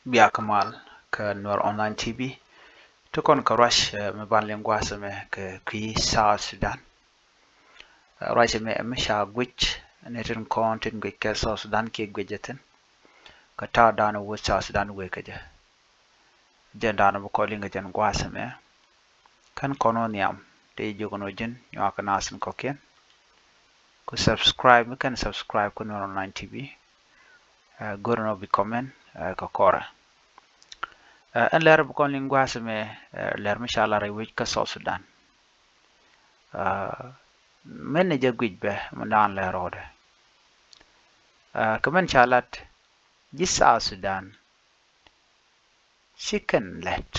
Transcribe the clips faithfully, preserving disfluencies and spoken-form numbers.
Biak mal kä Nuer Online T V. Ti kɔn kɛ ruac, eh, mi ban liŋ gua̱a̱th ɛmɛ kɛ kui̱ South Sudan. Eh, ruac ɛmɛ, ɛmɛ ca guic ni tin kɔn tin guic kɛ South Sudan kiɛ guic jɛ thin. Kä ta̱a̱ dan wä South Sudan wee kɛ jɛ. Jɛn dan bi kɔn liŋ kɛ jɛn gua̱a̱th ɛmɛ. Kän kɔn wä nhiam, ti jiök ni wä ji̱n nyuak kɛ nath tin kɔ̱kiɛn. Ku subscribe, mi kän subscribe kä Nuer Online T V. Eh, go̱r ni wä bi comment, eh, kɛ kɔrɛ. Eh, ɛn lɛr bi kɔn liŋ gua̱a̱th ɛmɛ, eh, lɛr mi ca lat rɛy wec kä South Sudan. Eh, mɛn ni jɛ guic bɛ, mi daan lɛr rɔɔdɛ. Eh, kɛ mɛn ca lat, ji̱ South Sudan ci kɛn lɛt.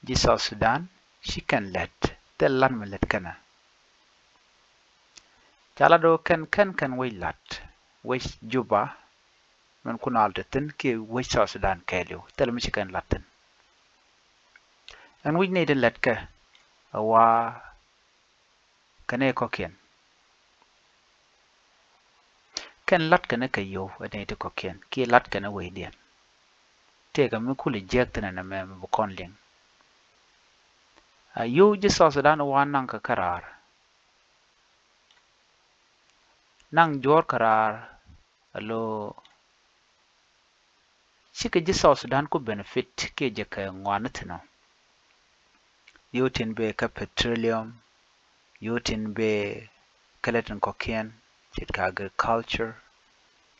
Ji̱ South Sudan ci kɛn lɛt. Thil lat mi lɛt kɛnɛ. Ca lat do̱ kɛn, kɛn, kɛn wec lat. Wec Juba, min kun al te thin kiɛ wec South Sudan kɛɛliw. Thil mi ci kɛn lat thin. Ɛn wec ni ti lɛt kɛ, a wa kɛ nɛy kɔ̱kiɛn. Kɛn lat kɛn kɛ yio̱w ɛ nɛy ti kɔ̱kiɛn kiɛ lat kɛn wecdiɛn. Tëëkɛ mi kulɛ jiäk thi̱n ɛn ɛmɛ mi bi kɔn liŋ. A yio̱w ji̱ South Sudan wa naŋ kɛ käraar. Naŋ juɔ̱ɔ̱r käraar, alo cikɛ ji̱ South Sudan ku benefit kiɛ jɛ kɛ ŋuani thi̱n ɔ. Yio̱w tin bee kä petroleum, yio̱w tin bee kä lät tin kɔ̱kiɛn, ce̱tkɛ agriculture,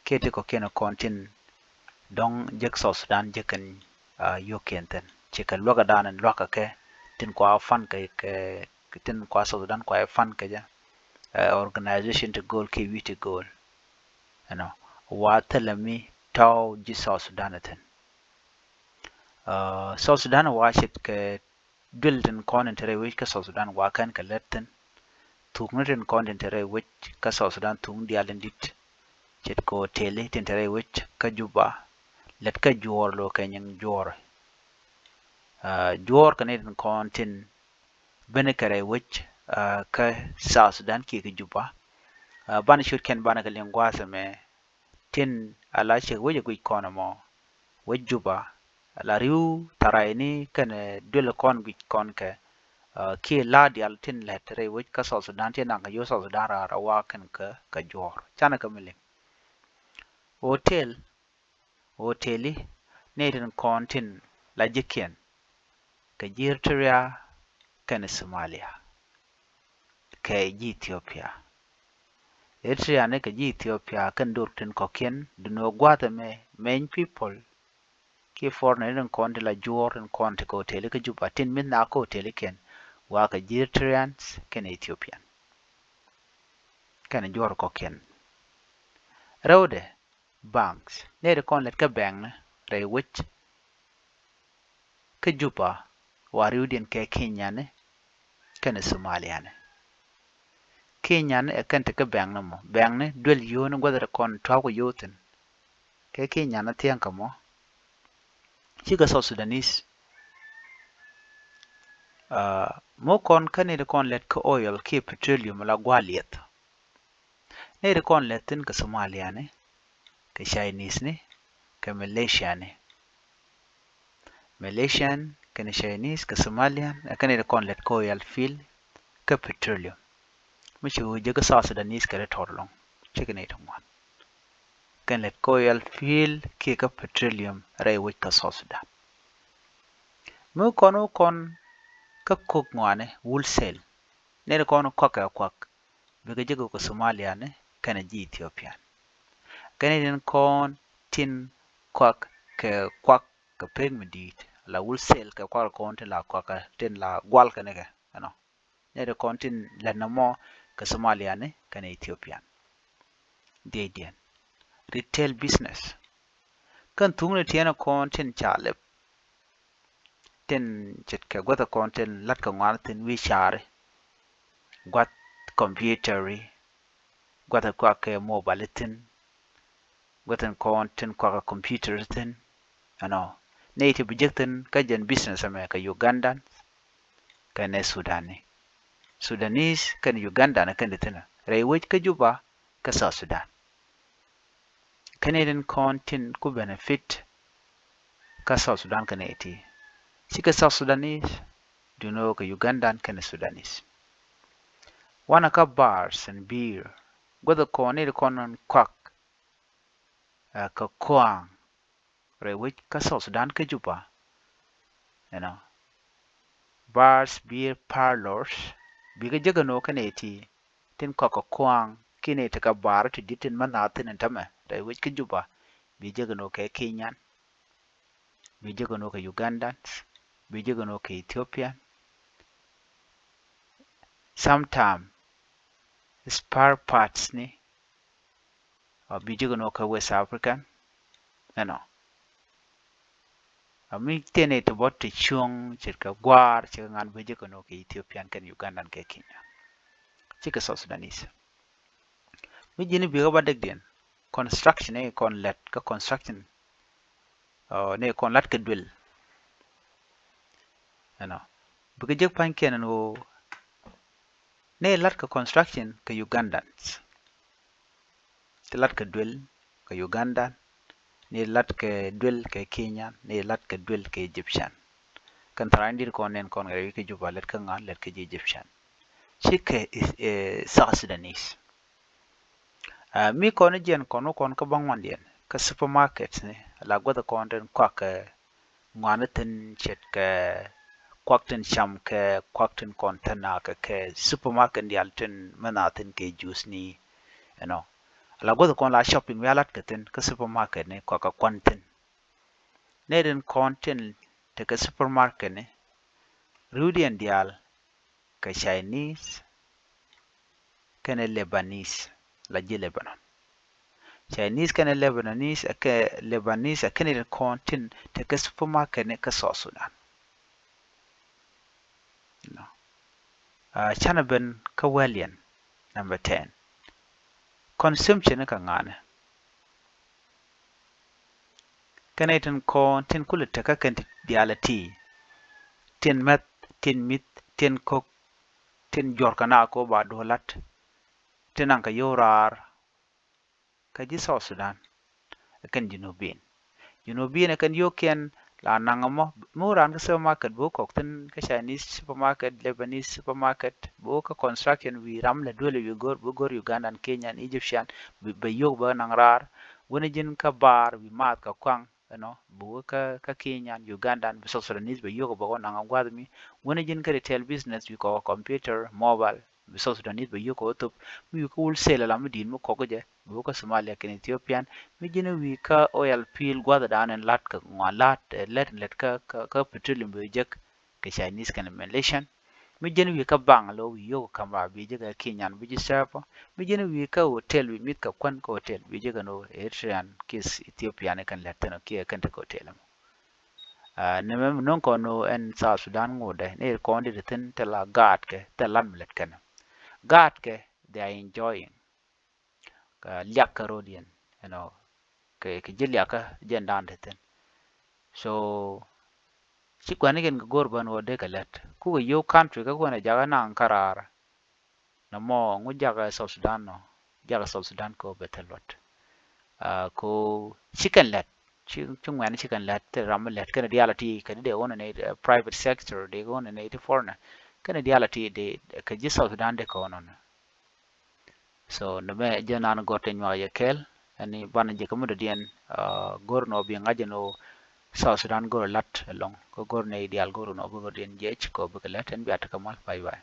kiɛ ti kɔ̱kiɛn kɔn tin dɔ̱ŋ jek South Sudan jek kɛn, ah, yio̱kiɛn thi̱n. Cikɛ luäkä dan in luäkä kɛ, tin kua fan kɛ, kɛ, tin kua South Sudan kua fan kɛ jɛ, eh, organization ti go̱o̱l kiɛ wi̱i̱ ti go̱o̱l. Ɛnɔ, wa thilɛ mi tɔ̱w ji̱ South Sudan thi̱n. Uh, South Sudan wa ce̱tkɛ duel tin kɔn in te rɛy wec kä South Sudan wa kɛn kɛ lɛt thi̱n. Thukni tin kɔn tin te rɛy wec kä South Sudan, thukni diaal in di̱t. Ce̱tkɛ hoteli tin te rɛy wec kä Juba. Lɛt kä juɔ̱ɔ̱r, lo̱ kɛ nyiŋ juɔ̱ɔ̱r. Uh, juɔ̱ɔ̱r kɛ ni tin kɔn tin ben kɛ rɛy wec, ah, kä South Sudan kiɛ kä Juba. Ah, banɛ ciötkiɛn banɛ kɛ liŋ gua̱a̱th ɛmɛ tin ala cek wec ɛ guic kɔn ɛmɔ, wec Juba, ala ri̱w tharay ni kɛnɛ duel kɔn guic kɔn kɛ, ah, kiɛ la diaal tin lɛt rɛy wec kä South Sudan tin naŋ kɛ yio̱w South Sudan raar a wa kɛn kä, kä juɔ̱ɔ̱r. Canɛ kɛ mi liŋ. Hotel, hoteli, ni tin kɔn tin la ji̱kiɛn kɛ ji̱ Eritrea kɛnɛ Somalia kɛ ji̱ Ethiopia. Eritrea ni kɛ ji̱ Ethiopia kɛn dor tin kɔ̱kiɛn, duni wä gua̱a̱th ɛmɛ, main people kiɛ foreigner ni tin kɔn tin la juɔ̱ɔ̱r tin kɔn ti kɛ hoteli kä Juba, tin mi na kä hoteli kiɛn, wa kɛ ji̱ Eritreans kɛnɛ Ethiopian. Kɛnɛ juɔ̱ɔ̱r kɔ̱kiɛn. Rɛwdɛ, banks, nɛy ti kɔn lɛt kä bɛŋni rɛy wec kä Juba, wa ri̱wdiɛn kɛ Kenyani kɛnɛ Somaliani. Kenyani ɛ kɛn te kä bɛŋni mɔ, bɛŋni duel yio̱o̱ni gua̱th ti kɔn tua̱a̱k kɛ yio̱o̱ thi̱n. Kɛ Kenyani thiäŋ kä mɔ, cikɛ South Sudanese. Ah, mɔ kɔn kä nɛy ti kɔn lɛt kä oil kiɛ petroleum la gua̱a̱ liɛth. Nɛy ti kɔn lɛt thi̱n kɛ Somaliani, kɛ Chinese ni, kɛ Malaysiani. Malaysian kɛnɛ Chinese kɛ Somalian, ɛ kɛn nɛy ti kɔn lɛt kä oil field kä petroleum. Mi ci wä jek kä South Sudanese kɛ ri tɔr lɔŋ, cikɛ nɛy ti ŋuan. Kɛn lɛt kä oil field kiɛ kä petroleum rɛy wec kä South Sudan. Mi kɔn wä kɔn kä kok ŋuani wholesale. Nɛy ti kɔn kuak kɛ kuak, bikɛ jek kɛ Somaliani kɛnɛ ji̱ Ethiopian. Kɛn nɛy tin kɔn tin kuak kɛ kuak kɛ pek mi di̱i̱t, la wholesale kɛ kuak kɔn tin la kuak kɛ, tin la gual kɛn kɛ, ɛnɔ. Nɛy ti kɔn tin lɛt nɔmɔ kɛ Somaliani kɛnɛ Ethiopian. Dieydiɛn. Retail business. Kɛn thukni tiɛɛni kɔn tin ca lɛp. Tin ce̱tkɛ gua̱th kɔn tin la̱tkɛ ŋuan thi̱n wi̱i̱ caari. Gua̱th computer-i. Gua̱th kuak kɛ mobile thi̱n. Gua̱th in kɔn tin kuak kɛ computer thi̱n. Ɛnɔ. Nɛy ti bi jek thi̱n kä jɛn business ɛmɛ kɛ Ugandans kɛnɛ Sudani. Sudanese kɛnɛ Ugandan kɛn ti thi̱n rɛy wec kä Juba kä South Sudan. Kɛn nɛy tin kɔn tin ku benefit kä South Sudan kɛn nɛy ti. Cikɛ South Sudanese, duŋni ɣöö kɛ Ugandan kɛnɛ Sudanese. Wanɛ kä bars and beer. Guäth kɔn nɛy ti kɔn nɔn kuak, ɛ, kɛ kuaŋ rɛy wec kä South Sudan kä Juba. You know, bars, beer parlors, bikɛ jek ɛn ɣöö kɛn nɛy ti tin kɔk kɛ kuaŋ kiɛ nɛy ti kɛ bar ti di̱t tin mä naath thi̱n ɛn tämɛ rɛy wec kä Juba, bi jek ɛn ɣöö kɛ Kenyan, bi jek ɛn ɣöö kɛ Ugandans, bi jek ɛn ɣöö kɛ Ethiopian. Sometime spare parts ni, ɔ, bi jek ɛn ɣöö kɛ West African, you know. Ɔ, mi tëë nɛy ti bä ti cuŋ ce̱tkɛ gua̱a̱r, ce̱tkɛ ŋa̱n, bi jek ɛn ɣöö kɛ Ethiopian kɛnɛ Ugandan kɛ Kenya. Cikɛ South Sudanese. Mi ji̱n i̱ bikɛ bä däkdiɛn, construction ni kɔn lät kä construction, ɔ, ni kɔn la̱t kɛ duël. You know, bikɛ jek pa̱nykiɛn ɛn ɣöö nɛy la̱t kɛ construction kɛ Ugandans. Ti la̱t kɛ duël kɛ Ugandan, ni la̱t kɛ duël kɛ Kenyan, ni la̱t kɛ duël kɛ Egyptian. Kɛn tharaŋ in di̱t kɔn nɛn kɔn kɛ rɛy wec kä Juba lät kä ŋa̱n, lät kä ji̱ Egyptian. Cikɛ, eh, South Sudanese. Ah, mi kɔn jiɛn kɔn wä kɔn kä bäŋuandiɛn kä supermarket ni, la guäth kɔn tin kuak kɛ ŋuani thi̱n ce̱tkɛ kuak tin cam kɛ kuak tin kɔn thi̱n a kɛ kɛ supermarket diaal tin mi naath thi̱n kɛ juice ni, you know. La guäth kɔn la shopping mi a la̱t kɛ thi̱n kä supermarket ni kuak kɛ kuan thi̱n. Nɛy tin kɔn tin tekɛ supermarket ni, ri̱wdiɛn diaal kɛ Chinese kɛnɛ Lebanese la ji̱ Lebanon. Chinese kɛnɛ Lebanese, ɛ kɛ Lebanese, ɛ kɛnɛ tin kɔn tin tekɛ supermarket ni kä South Sudan. No. Ah, canɛ ben kä wäliɛn number ten. Consumption ni kɛ ŋa̱nɛ. Kɛnɛ tin kɔn tin kulɛ tekä kɛn ti diaal ti. Tin mɛth, tin mi̱th, tin ko̱k, tin juɔ̱r kɛ na ko ba duɔ̱l la̱t. Tin naŋ kɛ yio̱w raar kä ji̱ South Sudan. Ɛ kɛn Junubin. Junubin ɛ kɛn yio̱wkiɛn la naŋ ɛmɔ. Mi wä raan kä supermarket bi wä kɔk thi̱n kä Chinese supermarket, Lebanese supermarket, bi wä kä construction wi̱i̱ ram lɛ duël wi̱i̱ go̱r, bi go̱r Ugandan, Kenyan, Egyptian, bi, bɛ yio̱w bɛ naŋ raar. Wänɛ ji̱n kä bar wi̱i̱ maath kɛ kuaŋ, you know, bi wä kä, kä Kenyan, Ugandan, bi South Sudanese bɛ yio̱w bɛ wä naŋ gua̱th mi. Wänɛ ji̱n kä retail business wi̱i̱ kɔk computer, mobile, bi South Sudanese bɛ yio̱w kɛ wä thop. Mi wi̱i̱ kä wholesale la mi di̱i̱t mi kɔk jɛ, bi wä kä Somalia kɛnɛ Ethiopian. Mi ji̱n wi̱i̱ kä oil field gua̱thdan in la̱t kɛ ŋuan la̱t, eh, lät in lät kä, kä, kä petroleum bi jek kɛ Chinese kɛnɛ Malaysian. Mi ji̱n wi̱i̱ kä bank lo̱ wi̱i̱ yio̱w kɛ ka̱m ba bi jek kɛ Kenyan bi ji̱ serve. Mi ji̱n wi̱i̱ kä hotel wi̱i̱ mi̱th kɛ kuän kä hotel bi jek kɛn ɣöö Eritrean kiɛ Ethiopian kɛn lät thi̱n ɔ kiɛ kɛn tekɛ hotel ɛmɔ. Ah, nɛmɛ mi no̱o̱ŋ kɔn ɣöö ɛn South Sudan ŋotdɛ ni kɔn dit thi̱n thilɛ gaatkɛ, thilɛ lat mi lät kɛn. Gaatkɛ, they are enjoying. Kɛ liak kä ro̱diɛn, you know, kɛ, kɛ ji̱ liakä jɛn da̱a̱n ti thi̱n. So ci gua̱nikiɛn kɛ go̱r bän ɣöö dee kɛ lät. Kukɛ yio̱w country kä kuɛn ɛ jakä naŋ kä raar. Nɔmɔ ŋu jakä South Sudan nɔ, jakä South Sudan kɛ ɣöö bɛ thil luɔt. Ah, kɛ ɣöö ci kɛn lät, ci, ci ŋuɛ̈ni ci kɛn lät, thil ram mi lät, kɛn diaal a ti, kɛn dee ɣɔn ni, eh, private sector, dee ɣɔn ni ti foreigner, kɛn diaal a ti, dee, kɛ ji̱ South Sudan dee kɛ ɣɔn nɔ. So, nɛmɛ jɛ nan gɔ̱r ti nyuak yɛ kɛɛl, ɛn ni banɛ jɛ kä mi dɔ̱diɛn, ah, go̱r nɔ bi ŋa̱c ɛn ɣöö South Sudan go̱r lat ɛlɔ̱ŋ, kä go̱r ni diaal go̱r nɔ bi go̱r diɛn jiɛc kɛ ɣöö bikɛ lät, ɛn bia tekɛ mal, bye bye.